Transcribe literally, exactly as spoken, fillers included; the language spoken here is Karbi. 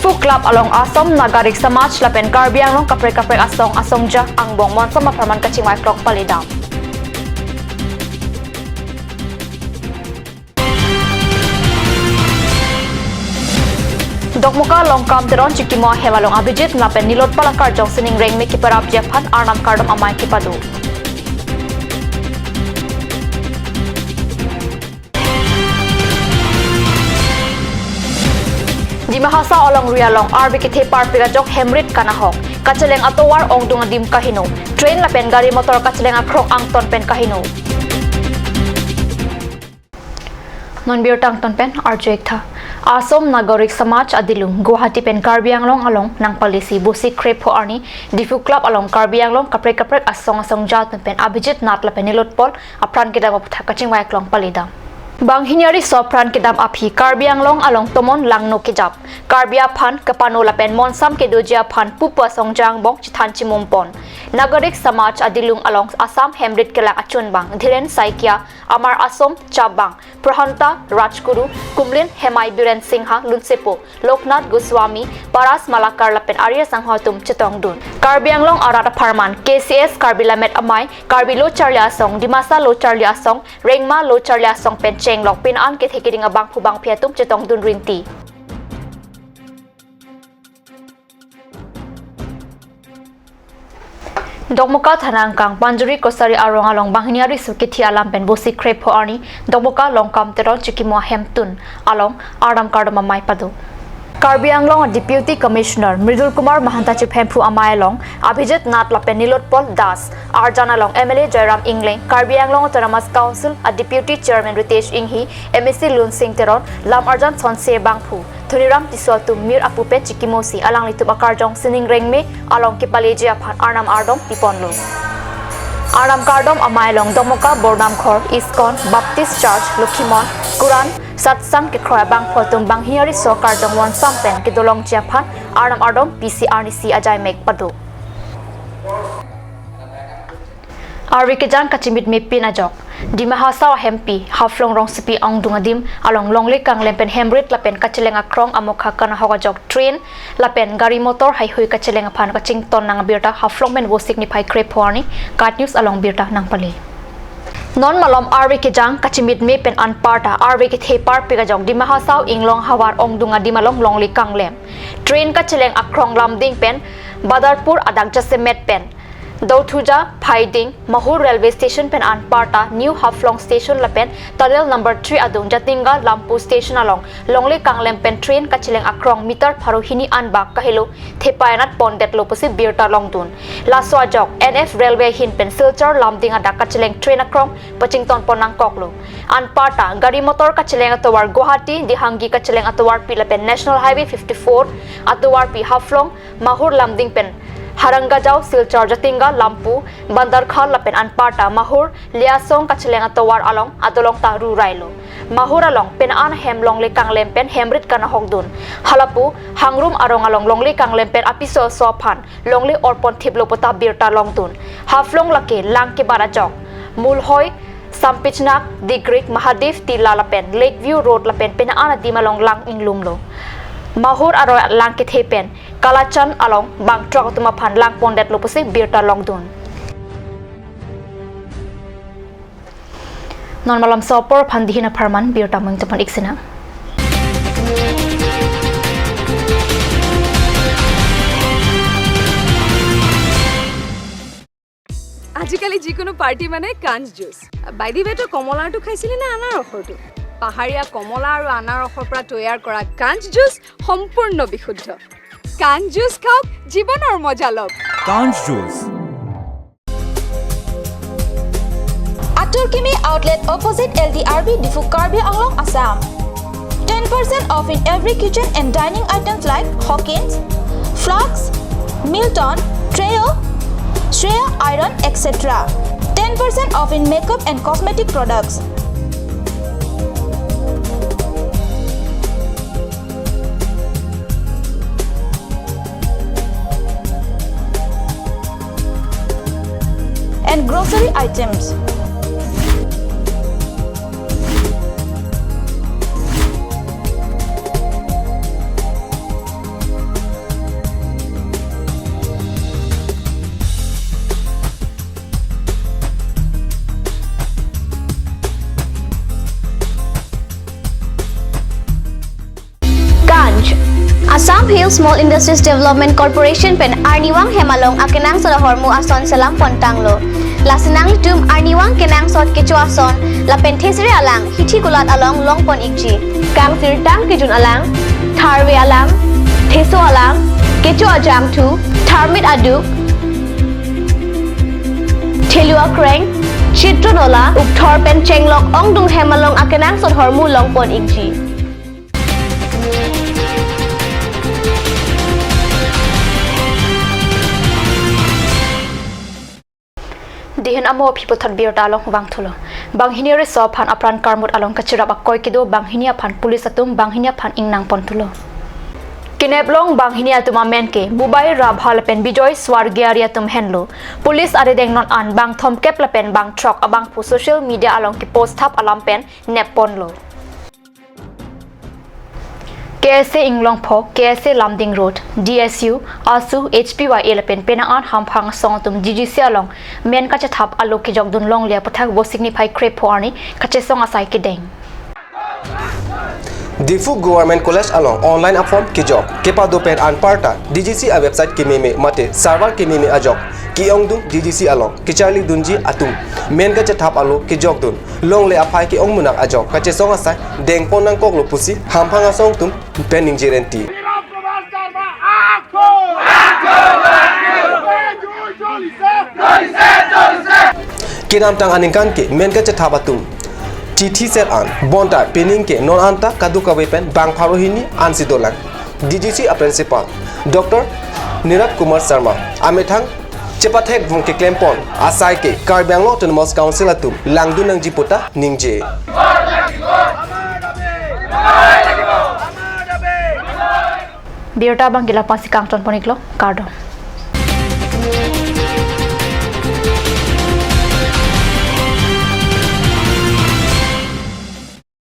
Diphu Club along Asom Nagarik Samaj lapen Karbi Anglong kaprek kaprek asong asongja angbong monsam apharman kachingvai klong paledam. Dokmoka Longkam Teron chikimo ahem along Abhijit lapen Nilotpal akarjong sining rengme keparapji aphan Arnam kardom amei kepado. Dima Hasao along Ria along arve kethe parpik ajok hemrit kanahok, kacheleng atovar ongdung adim kaheno, train lapen gari motor kacheleng akrong angton pen kaheno. Non birta angton pen arju-ik tha. Asom Nagarik Samaj adilung Guwahati pen Karbi Anglong along nangpalesi Bosik krepho arni Diphu Club along Karbi Anglong kaprek kaprek asong asongja atum pen Abhijit Nath lapen Nilotpal apran kedam aputhak kachingvai klong paledam. Banghini ariso apran kedam aphi Karbi Anglong along tomon langno kejap, Karbi aphan kepano lapen monsam kedoji aphan pupu asongja angbong chethan chimum pon. Nagarik Samaj adilung along Assam Hemrit kelang achunbang Dhiren Saikia, Amar Asom Chabang, Prahanta Rajguru, Kumlin Hemai, Biren Singha Lunsepo, Loknath Goswami, Paras Malakar lapen ari asangho atum chetongdun. Karbi Anglong arat apharman K C S Karbi Lammet Amei, Karbi Lo Charli Asong, Dimasa Lo Charli Asong, Rengma Lo Charli Asong pen chenglok pin-an kethe keding abangphu bangphi atum chetongdun rinti. Dokmoka thana angkang Panjuri Kosari arong along banghini ariso kethi alam pen Bosik krepho arni Dokmoka Longkam Teron chikimo ahem tun along Arnam kardom amei pado. Karbi Anglong Deputy Commissioner Mridul Kumar Mahanta chephemphu amei along Abhijit Nath lapen Nilotpal Das, arjan along M L A Jairam Engleng, Karbi Anglong Autonomous Council a Deputy Chairman Ritesh Enghi, M A C Lunsing Teron, lam arjan sonse bangphu Dhoniram Tisso atum mir apu pen chikimosi alanglitum akarjong sining rengme along kepaleji aphan Arnam ardom piponlo. Arnam kardom amei along Dokmoka Bordamkhor, ISKCON, Baptist Church, Lokhimon, Quran, Satsang kekroi abangphu atum banghini ariso karjong monsam pen kedolongji aphan Arnam ardom pisi arnisi ajaimek pado. Arve kejang kachimitme pin ajok Dima Hasao ahempi Haflong rongsopi ongdung adim along longle kanglem pen hemrit lapen kacheleng akrong amokha kanahok ajok train lapen gari motor heihui kacheleng aphan kachington nang abirta Haflong pen Bosik niphai krepho arni KAT News along birta nangpale. Non malom arve kejang kachimitme pen anparta arve kethe parpik ajok Dima Hasao Inglong havar ongdung adim along longle kanglem, train kacheleng akrong Lumding pen Badarpur adak jasemet pen Dauthuja, Phaiding, Mahur Railway Station pen anparta New Haflong Station lapen tunnel number three adung Jatinga Lampu Station along longle kanglem pen train kacheleng akrong meter pharo hini anbak kahelo thepai anat pondetlo pusi birta longdun. Laso ajok N F Railway ahin pen Silchar Lumding adak kacheleng train akrong pachington pon nangkoklo. Anparta gari motor kacheleng atovar Guwahati, Dehangi kacheleng atovarpi lapen National Highway fifty-four atovarpi Haflong, Mahur Lumding pen Harangajao, Silchar, Jatinga Lampu, Bandarkhal lapen anparta Mahur Liasong kacheleng atovar along adolong ta rurailo. Mahur along pin-an hem longle kanglem pen hemrit kanahokdun. Halapu Hangrum arong along longle kanglem pen apiso aso aphan longle orpon thiplo puta birta longdun. Haflong lake lang kebat ajok Mulhoi, Sampichnak, Digrik, Mahadev Tilla lapen Lakeview Road lapen pin-an adim along lang inglumlo. Mahur aroi lang kethe pen Kalachan along bang truck atum aphan lang pondetlo pusi birta longdun. Non malom so apor aphan dihin apharman birta mung japon iksina. আজিকালি যিকোনো পাৰ্টি মানে কাঞ্চ juice. By the ৱে, তই কমলাৰটো খাইছিলি নে আনাৰসৰটো? পাহাৰীয়া কমলা আৰু আনাৰসৰ পৰা তৈয়াৰ কৰা কাঞ্চ জুচ সম্পূৰ্ণ বিশুদ্ধ। কাঞ্চ জুচ খাওক, জীৱনৰ মজা লওক। কাঞ্চ juice. Atur Kimi Outlet, opposite L D R B, Diphu, Karbi Anglong, Assam. Ten percent off in every kitchen and dining items like Hawkins, flasks, Milton, Treo, Shreya iron, et cetera. Ten percent off in makeup and cosmetic products. And grocery items. Small Industries Development Corporation pen arnivang hem along akenangsot ahormu ason selam pontanglo. Lasi nanglitum arnivang kenangsot kecho ason lapen thesere alang hithi kulat along longpon ikji. Kangsirtang kejun alang, tharve alang, theso alang, kecho ajangthu, tharmit aduk, thelu akreng, chitro nola, ukthor pen chenglok ongdung hem along akenangsot ahormu longpon ikji. Dihin amo aphi puthot birta along vangthulo. Banghini riso aphan apran karmut along kachirap akoi kedo banghini aphan police atum banghini aphan ingnang ponthulo. Keneplong banghini atum amen ke Bubai Rabha lapen Bijoy Swargiari atum henlo. Police arideng non an bang thomkep lapen bang throk abangphu social media along kepost thap alam pen nepponlo. K S A Inglongpho, K S A Lumding Road, D S U, ASU, H P Y A lapen penang an hamphang asong atum D G C along men kachethap alo kejokdun longle aputhak Vosik niphai krepho arni kachesong asai kedeng. Diphu Government College along online a-form kejok kepado pen anparta D G C a-website kememe mate server kememe ajok ke-ongdung D G C along kecharlidunji atum men kachethap alo kejokdun longle aphai ke-ong munak ajok kachesong asai dengpon nangkoklo pusi hamphang asong atum pen ningje renti. Kedamtang aningkan ke men kachethap atum chithi-set an bonta pining ke non anta kadokave pen bang pharo hini ansi dolang. D G C a-principal Doctor Nirat Kumar Sharma amethang chepathek vung keklempon asai ke Karbi Anglong Autonomous Council atum langdun nangji puta ningje. Birta abang ke la-ansi kangton pon iklo, kardom.